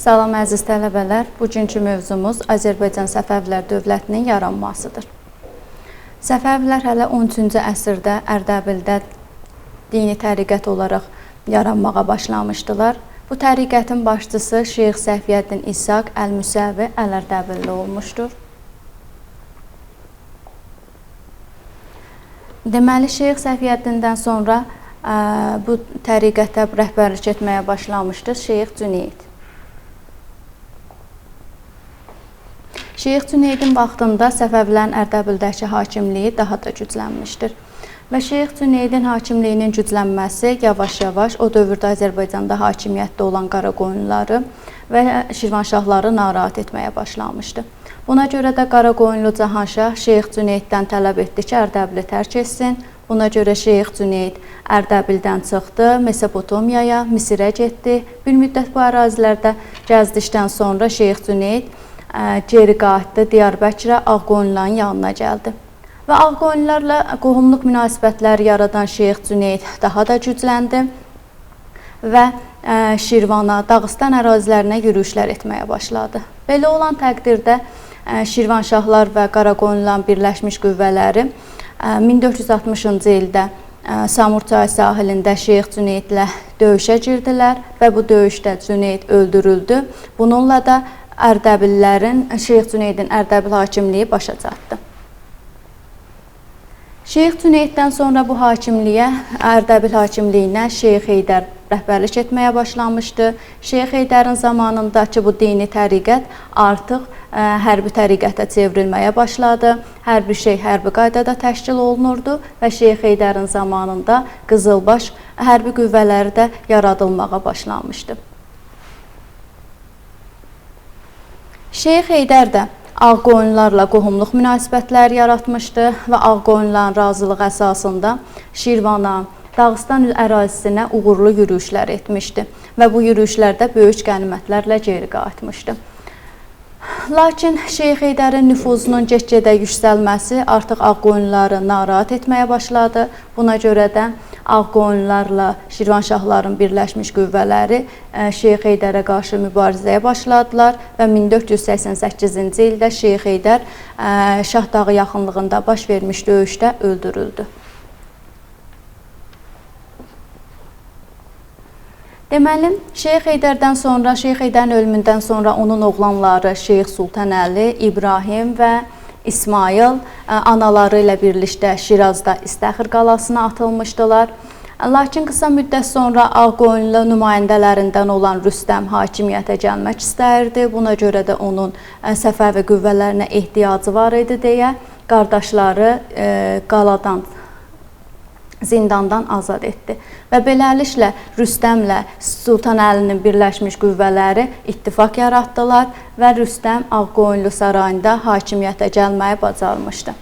Salam əziz tələbələr. Bugünkü mövzumuz Azərbaycan Səfəvilər dövlətinin yaranmasıdır. Səfəvilər hələ 13-cü əsrdə Ərdəbildə dini təriqət olaraq yaranmağa başlamışdılar. Bu təriqətin başçısı Şeyx Səfiyyəddin İshaq Əl-Müsəvi Əl-Ərdəbilli olmuşdur. Deməli, Şeyx Səfiyyəddindən sonra bu təriqətə rəhbərlik etməyə başlamışdır Şeyx Cüneyd. Şeyx Cüneydin vaxtında Səfəvilərin Ərdəbildəki hakimliyi daha da güclənmişdir. Və Şeyx Cüneydin hakimliyinin güclənməsi yavaş-yavaş o dövrdə Azərbaycanda hakimiyyətdə olan Qaraqoyunluları və Şirvanşahları narahat etməyə başlamışdı. Buna görə də Qaraqoyunlu Cahanşah Şeyx Cüneyddən tələb etdi ki, Ərdəbili tərk etsin. Buna görə Şeyx Cüneyd Ərdəbildən çıxdı, Mesopotamiyaya, Misirə getdi. Bir müddət bu ərazilərdə gəzdikdən sonra Şeyx Cüneyd geri qayıtdı, Diyarbəkirə, Ağqoyunluların yanına gəldi. Və Ağqoyunlularla qohumluq münasibətləri yaradan Şeyx Cüneyd daha da gücləndi və Şirvana, Dağıstan ərazilərinə yürüyüşlər etməyə başladı. Belə olan təqdirdə Şirvanşahlar və Qaraqoyunluların birləşmiş qüvvələri 1460-cı ildə Samur çayı sahilində Şeyx Cüneydlə döyüşə girdilər və bu döyüşdə Cüneyd öldürüldü. Bununla da Ərdəbillərin, Şeyx Cüneydin Ərdəbil hakimliyi başa çatdı. Şeyx Cüneyddən sonra bu hakimliyə, Ərdəbil hakimliyinə Şeyx Heydər rəhbərlik etməyə başlamışdı. Şeyx Heydərin zamanındakı bu dini təriqət artıq hərbi təriqətə çevrilməyə başladı. Hər bir şey hərbi qaydada təşkil olunurdu və Şeyx Heydərin zamanında Qızılbaş hərbi qüvvələri də yaradılmağa başlamışdı. Şeyx Heydər də Ağqoyunlularla qohumluq münasibətləri yaratmışdı və Ağqoyunluların razılığı əsasında Şirvana, Dağıstan ərazisinə uğurlu yürüyüşlər etmişdi və bu yürüyüşlərdə böyük qənimətlərlə geri qayıtmışdı. Lakin Şeyx Heydərin nüfuzunun get-gedə yüksəlməsi artıq Ağqoyunluları narahat etməyə başladı. Buna görə də Ağqoyunlularla Şirvanşahların birləşmiş qüvvələri Şeyx Heydərə qarşı mübarizəyə başladılar və 1488-ci ildə Şeyx Heydər Şah Dağı yaxınlığında baş vermiş döyüşdə öldürüldü. Deməli, Şeyx Heydərdən sonra, Şeyx Heydərin ölümündən sonra onun oğlanları Şeyx Sultan Əli, İbrahim və İsmail anaları ilə birlikdə Şirazda İstəxir qalasına atılmışdılar. Lakin qısa müddət sonra Ağqoyunlu nümayəndələrindən olan Rüstəm hakimiyyətə gəlmək istəyirdi. Buna görə də onun Səfəvi qüvvələrinə ehtiyacı var idi deyə qardaşları qaladan, zindandan azad etdi. Və beləliklə Rüstəmlə Sultan Əlinin birləşmiş qüvvələri ittifaq yaratdılar və Rüstəm Ağqoyunlu sarayında hakimiyyətə gəlməyi bacarmışdı.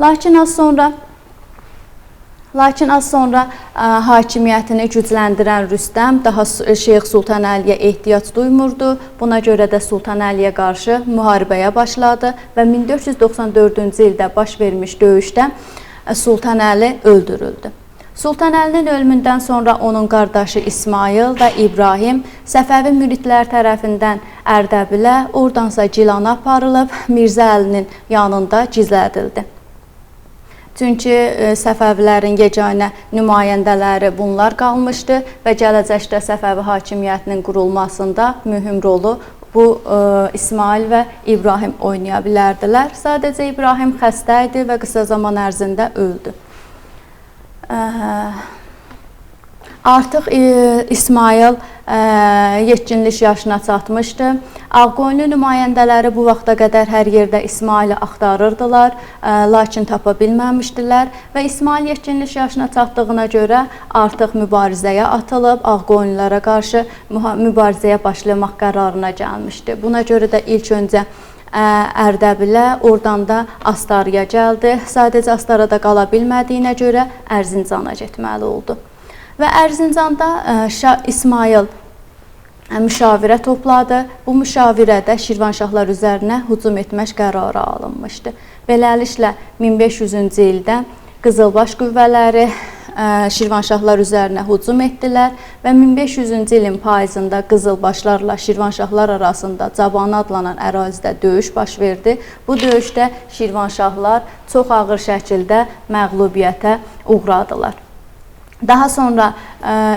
Lakin az sonra hakimiyyətini gücləndirən Rüstəm daha Şeyx Sultan Əliyə ehtiyac duymurdu. Buna görə də Sultan Əliyə qarşı müharibəyə başladı və 1494-cü ildə baş vermiş döyüşdə Sultan Əli öldürüldü. Sultan Əlinin ölümündən sonra onun qardaşı İsmail və İbrahim Səfəvi müridlər tərəfindən Ərdəbilə, oradansa Gilana aparılıb Mirzə Əlinin yanında gizlədildi. Çünki Səfəvilərin yeganə nümayəndələri bunlar qalmışdı və gələcəkdə Səfəvi hakimiyyətinin qurulmasında mühüm rolu bu İsmail və İbrahim oynaya bilərdilər. Sadəcə İbrahim xəstə idi və qısa zaman ərzində öldü. Artıq İsmail yetkinlik yaşına çatmışdı. Ağqoyunlu nümayəndələri bu vaxta qədər hər yerdə İsmaili axtarırdılar, lakin tapa bilməmişdilər və İsmail yetkinlik yaşına çatdığına görə artıq mübarizəyə atılıb, Ağqoyunlulara qarşı mübarizəyə başlamaq qərarına gəlmişdi. Buna görə də ilk öncə Ərdəbilə, oradan da Astaraya gəldi. Sadəcə Astarada qala bilmədiyinə görə Ərzincana getməli oldu. Və Ərzincanda Şah İsmail müşavirə topladı. Bu müşavirədə Şirvanşahlar üzərinə hücum etmək qərarı alınmışdı. Beləliklə 1500-cü ildə Qızılbaş qüvvələri Şirvanşahlar üzərinə hücum etdilər və 1500-cü ilin payızında Qızılbaşlarla Şirvanşahlar arasında Cabanı adlanan ərazidə döyüş baş verdi. Bu döyüşdə Şirvanşahlar çox ağır şəkildə məğlubiyyətə uğradılar. Daha sonra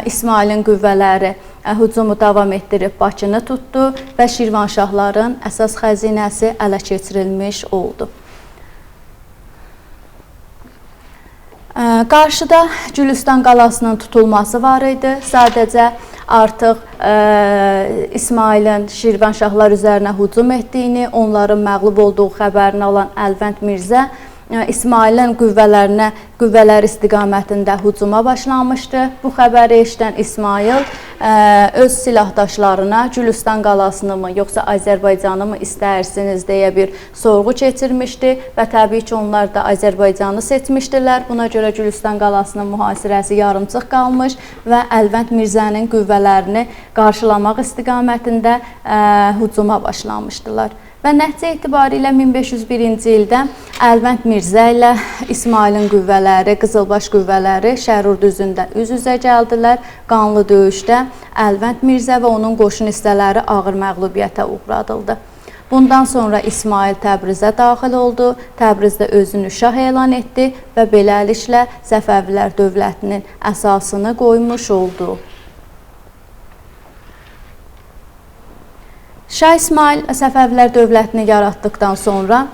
İsmailin qüvvələri hücumu davam etdirib Bakını tutdu və Şirvanşahların əsas xəzinəsi ələ keçirilmiş oldu. Qarşıda Gülüstan qalasının tutulması var idi. Sadəcə artıq İsmailin Şirvanşahlar üzərinə hücum etdiyini, onların məğlub olduğu xəbərini alan Əlvənd Mirzə İsmailin qüvvələri istiqamətində hücuma başlamışdı. Bu xəbəri eşidən İsmail öz silahdaşlarına Gülüstan qalasını mı, yoxsa Azərbaycanı mı istəyirsiniz deyə bir sorğu keçirmişdi və təbii ki, onlar da Azərbaycanı seçmişdilər. Buna görə Gülüstan qalasının mühasirəsi yarımçıq qalmış və Əlvənd Mirzənin qüvvələrini qarşılamaq istiqamətində hücuma başlamışdılar. Və nəticə etibarilə 1501-ci ildə Əlvənd Mirzə ilə İsmailin qüvvələri, Qızılbaş qüvvələri Şərur düzündə üz-üzə gəldilər. Qanlı döyüşdə Əlvənd Mirzə və onun qoşun hissələri ağır məğlubiyyətə uğradıldı. Bundan sonra İsmail Təbrizə daxil oldu. Təbrizdə özünü şah elan etdi və beləliklə Səfəvilər dövlətinin əsasını qoymuş oldu. Şah İsmail Səfəvilər dövlətini yaratdıqdan sonra,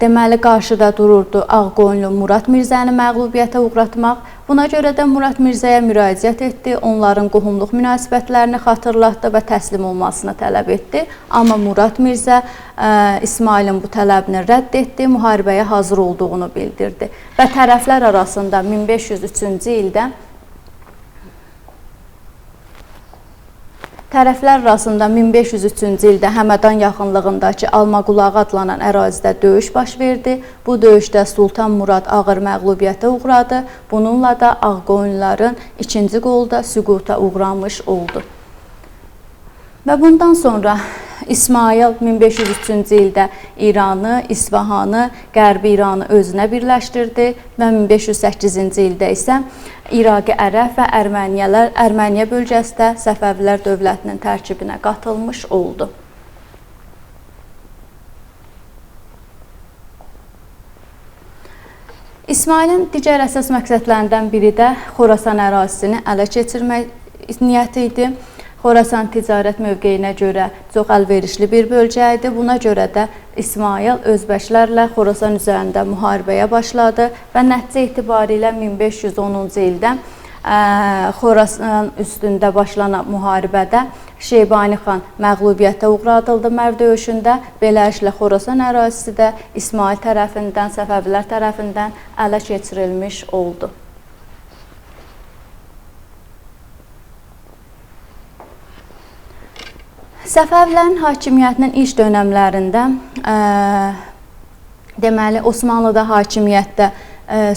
deməli, qarşıda dururdu Ağqoyunlu Murad Mirzəni məğlubiyyətə uğratmaq. Buna görə də Murad Mirzəyə müraciət etdi, onların qohumluq münasibətlərini xatırlatdı və təslim olmasını tələb etdi. Amma Murad Mirzə İsmailin bu tələbini rədd etdi, müharibəyə hazır olduğunu bildirdi. Və tərəflər arasında 1503-cü ildə Tərəflər arasında 1503-cü ildə Həmədan yaxınlığındakı Almaqulağı adlanan ərazidə döyüş baş verdi. Bu döyüşdə Sultan Murad ağır məğlubiyyətə uğradı. Bununla da Ağqoyunluların ikinci qolu da süquta uğramış oldu. Və bundan sonra İsmail 1503-cü ildə İranı, İsfahanı, Qərbi İranı özünə birləşdirdi və 1508-ci ildə isə İraqi Ərəb və Erməniyə bölgəsi də Səfəvilər dövlətinin tərkibinə qatılmış oldu. İsmailin digər əsas məqsədlərindən biri də Xorasan ərazisini ələ keçirmək niyyəti idi. Xorasan ticarət mövqeyinə görə çox əlverişli bir bölgə idi. Buna görə də İsmail özbəklərlə Xorasan üzərində müharibəyə başladı və nəticə etibarilə 1510-cu ildə Xorasan üstündə başlanan müharibədə Şeybani xan məğlubiyyətə uğradıldı Mərv döyüşündə. Beləliklə Xorasan ərazisi də İsmail tərəfindən, Səfəvilər tərəfindən ələ keçirilmiş oldu. Səfəvilərin hakimiyyətinin ilk dönəmlərində, deməli, Osmanlıda hakimiyyətdə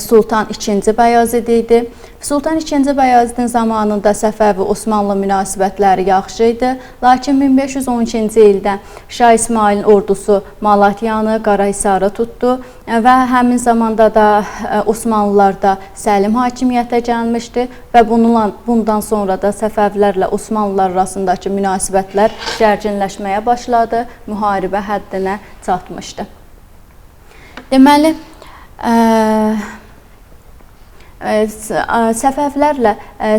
Sultan II Bəyazid idi. Sultan II Bəyazidin zamanında Səfəvi-Osmanlı münasibətləri yaxşı idi. Lakin 1512-ci ildə Şah İsmailin ordusu Malatyanı, Qarahisarı tutdu və həmin zamanda da Osmanlılarda Səlim hakimiyyətə gəlmişdi və bundan sonra da Səfəvilərlə Osmanlılar arasındakı münasibətlər gərginləşməyə başladı, müharibə həddinə çatmışdı. Deməli, Səfəvlərlə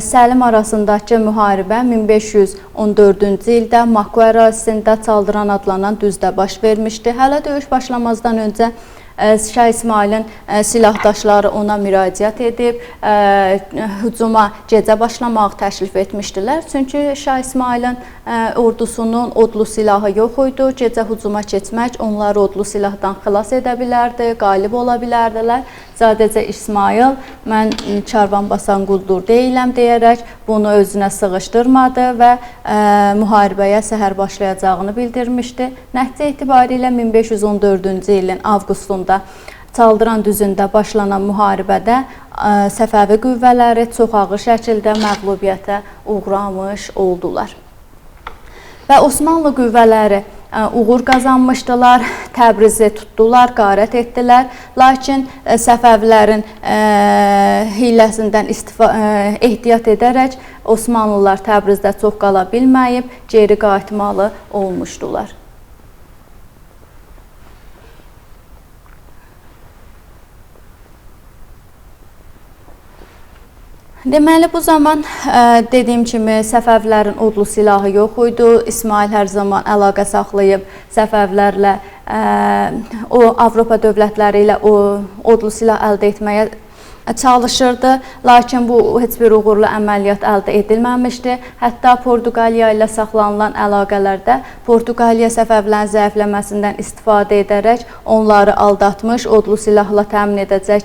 Səlim arasındakı müharibə 1514-cü ildə Maku ərazisində Çaldıran adlanan düzdə baş vermişdi. Hələ döyüş başlamazdan öncə Şah İsmailin silahdaşları ona müraciət edib, hücuma gecə başlamağı təklif etmişdilər. Çünki Şah İsmailin ordusunun odlu silahı yox idi. Gecə hücuma keçmək onları odlu silahdan xilas edə bilərdi, qalib ola bilərdilər. Sadəcə İsmail, mən karvan basan quldur deyiləm deyərək bunu özünə sığışdırmadı və müharibəyə səhər başlayacağını bildirmişdi. Nəticə etibarilə 1514-cü ilin avqustunda Çaldıran düzündə başlanan müharibədə Səfəvi qüvvələri çox ağır şəkildə məğlubiyyətə uğramış oldular. Və Osmanlı qüvvələri uğur qazanmışdılar. Təbrizi tutdular, qarət etdilər. Lakin Səfəvilərin hiyləsindən ehtiyat edərək Osmanlılar Təbrizdə çox qala bilməyib, geri qayıtmalı olmuşdular. Deməli, bu zaman dediyim kimi Səfəvilərin odlu silahı yox idi. İsmail hər zaman əlaqə saxlayıb Səfəvilərlə, o Avropa dövlətləri ilə o odlu silah əldə etməyə çalışırdı. Lakin bu heç bir uğurlu əməliyyat əldə edilməmişdi. Hətta Portuqaliya ilə saxlanılan əlaqələrdə Portuqaliya Səfəvilərin zəifləməsindən istifadə edərək onları aldatmış, odlu silahla təmin edəcək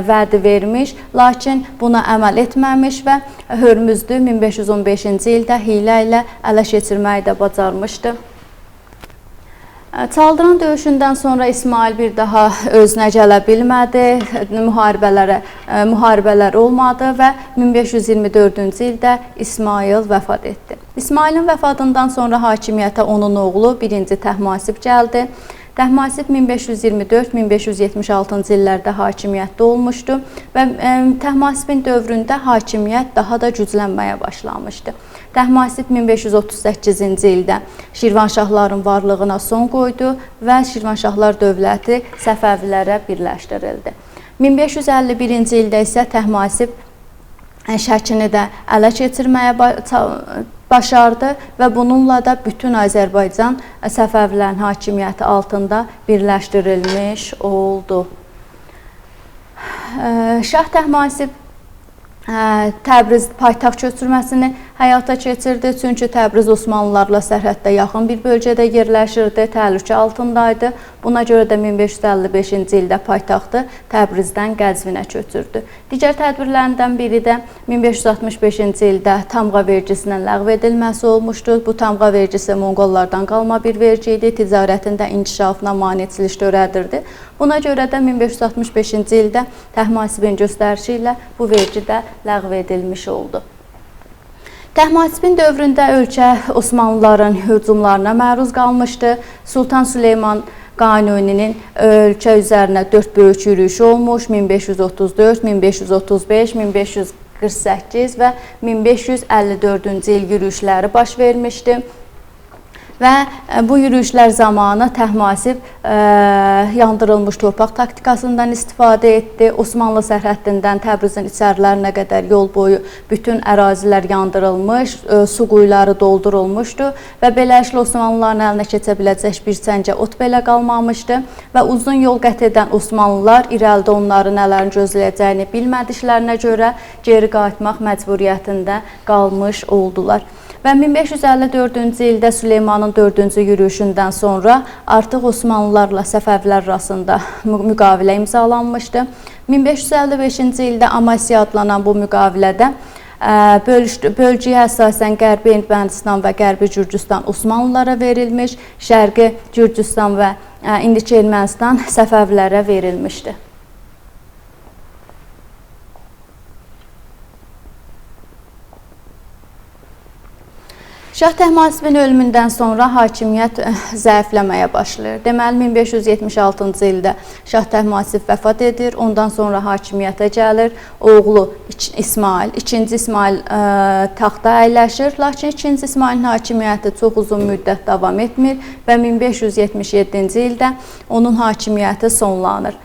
vədi vermiş, lakin buna əməl etməmiş və Hörmüzdü 1515-ci ildə hiylə ilə ələ keçirməyi də bacarmışdı. Çaldıran döyüşündən sonra İsmail bir daha özünə gələ bilmədi, müharibələr olmadı və 1524-cü ildə İsmail vəfat etdi. İsmailin vəfatından sonra hakimiyyətə onun oğlu 1-ci Təhmasib gəldi. Təhmasib 1524-1576-cı illərdə hakimiyyətdə olmuşdu və Təhmasibin dövründə hakimiyyət daha da güclənməyə başlamışdı. Təhmasib 1538-ci ildə Şirvanşahların varlığına son qoydu və Şirvanşahlar dövləti Səfəvilərə birləşdirildi. 1551-ci ildə isə Təhmasib Şəkini də ələ keçirməyə başardı və bununla da bütün Azərbaycan Səfəvilərin hakimiyyəti altında birləşdirilmiş oldu. Şah Təhmasib Təbriz paytaxt köçürməsini həyata keçirdi. Çünki Təbriz Osmanlılarla sərhəddə yaxın bir bölgədə yerləşirdi, təhlükə altındaydı. Buna görə də 1555-ci ildə paytaxtı Təbrizdən Qəzvinə köçürdü. Digər tədbirlərindən biri də 1565-ci ildə tamğa vergisinin ləğv edilməsi olmuşdu. Bu tamğa vergisi Monqollardan qalma bir vergi idi, ticarətin də inkişafına maneçilik törədirdi. Buna görə də 1565-ci ildə Təhmasibin göstərişi ilə bu vergi də ləğv edilmiş oldu. Təhmasibin dövründə ölkə Osmanlıların hücumlarına məruz qalmışdı. Sultan Süleyman Qanuninin ölkə üzərinə 4 böyük yürüyüşü olmuş: 1534, 1535, 1548 və 1554-cü il yürüyüşləri baş vermişdi. Və bu yürüyüşlər zamanı Təhmasib yandırılmış torpaq taktikasından istifadə etdi. Osmanlı sərhəddindən Təbrizin içərilərinə qədər yol boyu bütün ərazilər yandırılmış, su quyuları doldurulmuşdu və beləliklə Osmanlıların əlinə keçə biləcək bir səncə ot belə qalmamışdı və uzun yol qət edən Osmanlılar irəlidə onları nələrin gözləyəcəyini bilmədiklərinə görə geri qayıtmaq məcburiyyətində qalmış oldular. Və 1554-cü ildə Süleymanın 4-cü yürüyüşündən sonra artıq Osmanlılarla Səfəvilər arasında müqavilə imzalanmışdı. 1555-ci ildə Amasya adlanan bu müqavilədə bölgüyə əsasən Qərbi Ermənistan və Qərbi Gürcüstan Osmanlılara verilmiş, Şərqi Gürcüstan və indiki Ermənistan Səfəvilərə verilmişdi. Şah Təhmasibin ölümündən sonra hakimiyyət zəifləməyə başlayır. Deməli, 1576-cı ildə Şah Təhmasib vəfat edir. Ondan sonra hakimiyyətə gəlir oğlu İsmail. İkinci İsmail taxta əyləşir. Lakin ikinci İsmailin hakimiyyəti çox uzun müddət davam etmir və 1577-ci ildə onun hakimiyyəti sonlanır.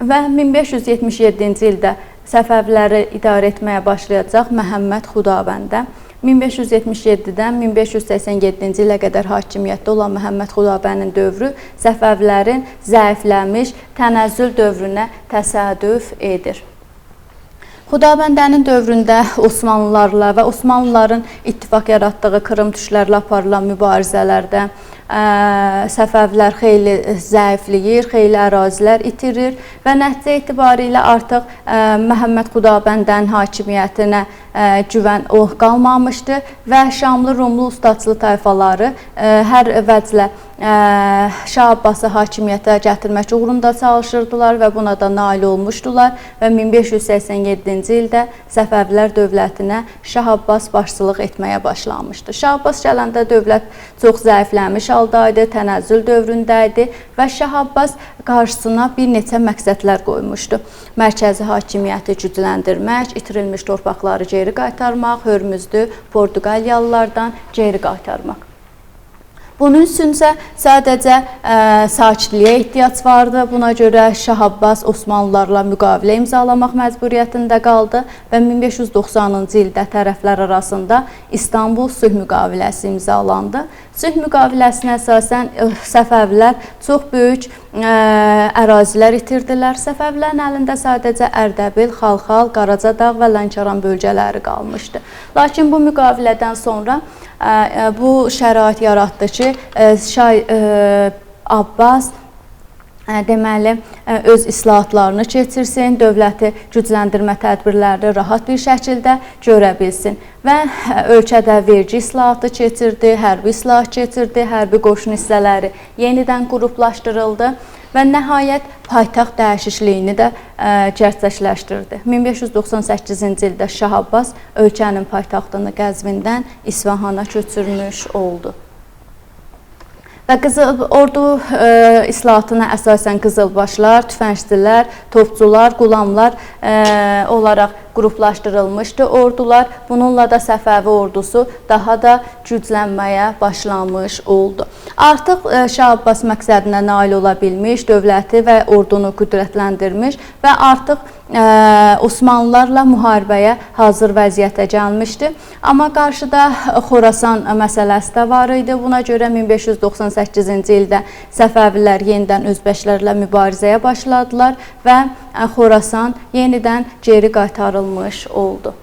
Və 1577-ci ildə Səfəviləri idarə etməyə başlayacaq Məhəmməd Xudabəndə. 1577-dən 1587-ci ilə qədər hakimiyyətdə olan Məhəmməd Xudabənin dövrü Səfəvilərin zəifləmiş tənəzzül dövrünə təsadüf edir. Xudabəndənin dövründə Osmanlılarla və Osmanlıların ittifaq yaratdığı Krım türklərlə aparılan mübarizələrdə Səfəvilər xeyli zəifləyir, xeyli ərazilər itirir və nəticə etibarilə artıq Məhəmməd Xudabəndənin hakimiyyətinə güvən o qalmamışdı və Şamlı, Rumlu, Ustaçlı tayfaları hər vəclə Şah Abbası hakimiyyətə gətirmək uğrunda çalışırdılar və buna da nail olmuşdular və 1587-ci ildə Səfəvilər dövlətinə Şah Abbas başçılıq etməyə başlamışdı. Şah Abbas gələndə dövlət çox zəifləmiş halda idi, tənəzzül dövründə idi və Şah Abbas qarşısına bir neçə məqsədlər qoymuşdu. Mərkəzi hakimiyyəti gücləndirmək, itirilmiş torpaqları geri qaytarmaq, Hörmüzdü Portuqaliyalılardan geri qaytarmaq. Bunun üçünsə sadəcə sakitliyə ehtiyac vardı. Buna görə Şah Abbas Osmanlılarla müqavilə imzalamaq məcburiyyətində qaldı və 1590-cı ildə tərəflər arasında İstanbul sülh müqaviləsi imzalandı. Sülh müqaviləsinə əsasən Səfəvilər çox böyük ərazilər itirdilər. Səfəvilərin əlində sadəcə Ərdəbil, Xalxal, Qaracadağ və Lənkəran bölgələri qalmışdı. Lakin bu müqavilədən sonra bu şərait yaratdı ki, Şah Abbas deməli, öz islahatlarını keçirsin, dövləti gücləndirmə tədbirlərini rahat bir şəkildə görə bilsin. Və ölkədə vergi islahatı keçirdi, hərbi islahat keçirdi, hərbi qoşun hissələri yenidən qruplaşdırıldı və nəhayət paytaxt dəyişikliyini də gerçəkləşdirdi. 1598-ci ildə Şah Abbas ölkənin paytaxtını Qəzvindən İsfahana köçürmüş oldu. Və Qızıl Ordu islahatına əsasən qızılbaşlar, tüfəngçilər, topçular, qulamlar olaraq qruplaşdırılmışdı ordular. Bununla da Səfəvi ordusu daha da güclənməyə başlamış oldu. Artıq Şah Abbas məqsədinə nail ola bilmiş, dövləti və ordunu qüdrətləndirmiş və artıq Osmanlılarla müharibəyə hazır vəziyyətə gəlmişdi. Amma qarşıda Xorasan məsələsi də var idi. Buna görə 1598-ci ildə Səfəvilər yenidən özbəklərlə mübarizəyə başladılar və Xorasan yenidən geri qaytarılmış oldu.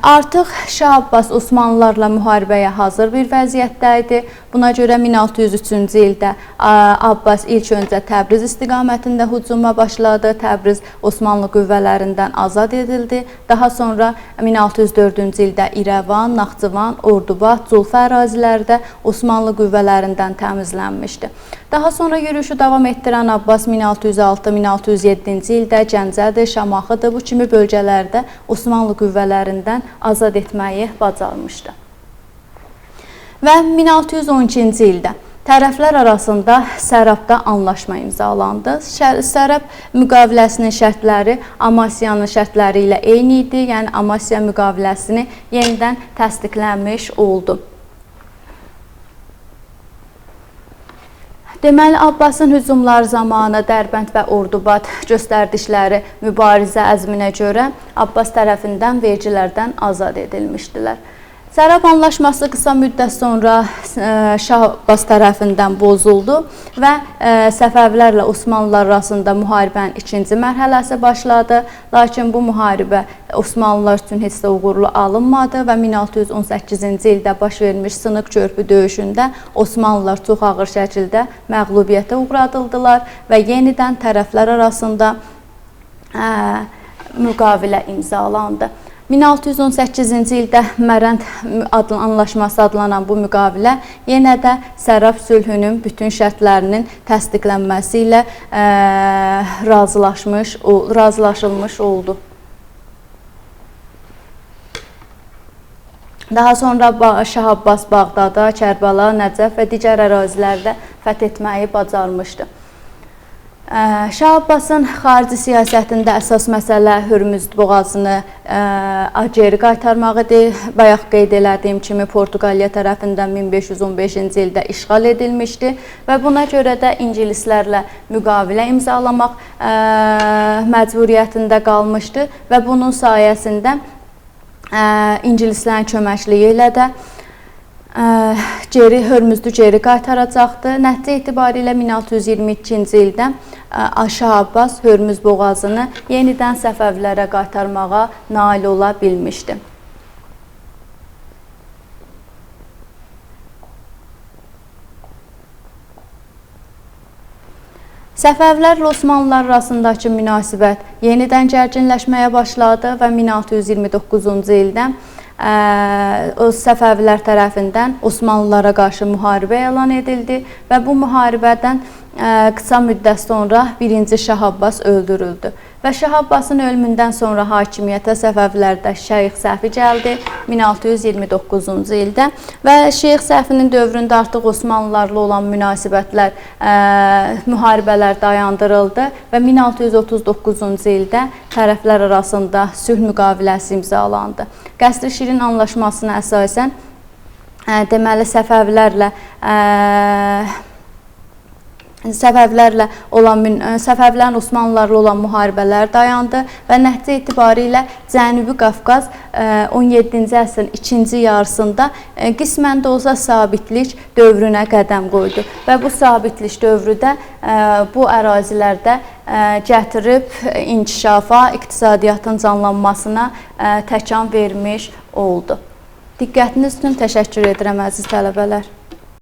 Artıq Şah Abbas Osmanlılarla müharibəyə hazır bir vəziyyətdə idi. Buna görə 1603-cü ildə Abbas ilk öncə Təbriz istiqamətində hücuma başladı. Təbriz Osmanlı qüvvələrindən azad edildi. Daha sonra 1604-cü ildə İrəvan, Naxçıvan, Ordubad, Culfa əraziləri də Osmanlı qüvvələrindən təmizlənmişdi. Daha sonra yürüşü davam etdirən Abbas 1606-1607-ci ildə Gəncədir, Şamaxıdır, bu kimi bölgələrdə Osmanlı qüvvələrindən azad etməyi bacarmışdı. Və 1612-ci ildə tərəflər arasında Sərabda anlaşma imzalandı. Sərab müqaviləsinin şərtləri Amasyanın şərtləri ilə eyni idi, yəni Amasya müqaviləsini yenidən təsdiqlənmiş oldu. Deməli, Abbasın hücumları zamanı Dərbənd və Ordubad göstərdikləri mübarizə əzminə görə Abbas tərəfindən vergilərdən azad edilmişdilər. Sərab anlaşması qısa müddət sonra Şah Abbas tərəfindən bozuldu və Səfəvilərlə Osmanlılar arasında müharibənin ikinci mərhələsi başladı. Lakin bu müharibə Osmanlılar üçün heç də uğurlu alınmadı və 1618-ci ildə baş vermiş Sınıq körpü döyüşündə Osmanlılar çox ağır şəkildə məğlubiyyətə uğradıldılar və yenidən tərəflər arasında müqavilə imzalandı. 1618-ci ildə Mərənd anlaşması adlanan bu müqavilə yenə də Sərab sülhünün bütün şərtlərinin təsdiqlənməsi ilə razılaşılmış oldu. Daha sonra Şah Abbas Bağdada, Kərbəla, Nəcəf və digər ərazilərdə fəth etməyi bacarmışdı. Şah Abbasın xarici siyasətində əsas məsələ Hörmüz boğazını geri qaytarmaq idi. Bayaq qeyd elədiyim kimi Portuqaliya tərəfindən 1515-ci ildə işğal edilmişdi və buna görə də ingilislərlə müqavilə imzalamaq məcburiyyətində qalmışdı və bunun sayəsində ingilislərin köməkliyi ilə də Hörmüzdü geri qaytaracaqdı. Nəticə etibarilə 1622-ci ildə Şah Abbas Hörmüz boğazını yenidən Səfəvilərə qaytarmağa nail ola bilmişdi. Səfəvilərlə Osmanlılar arasındakı münasibət yenidən gərginləşməyə başladı və 1629-cu ildə o Səfəvilər tərəfindən Osmanlılara qarşı müharibə elan edildi və bu müharibədən qısa müddət sonra 1-ci Şah Abbas öldürüldü. Və Şah Abbasın ölümündən sonra hakimiyyətə Səfəvilərdə Şeyx Səfi gəldi 1629-cu ildə və Şeyx Səfinin dövründə artıq Osmanlılarla olan münasibətlər, müharibələr dayandırıldı və 1639-cu ildə tərəflər arasında sülh müqaviləsi imzalandı. Qəsr-i Şirin anlaşmasına əsasən deməli Səfəvilərin Osmanlılarla olan müharibələr dayandı və nəticə etibarilə Cənubi Qafqaz 17-ci əsrin ikinci yarısında qismən də olsa sabitlik dövrünə qədəm qoydu və bu sabitlik dövrü də bu ərazilərdə gətirib inkişafa, iqtisadiyyatın canlanmasına təkan vermiş oldu. Diqqətiniz üçün təşəkkür edirəm əziz tələbələr.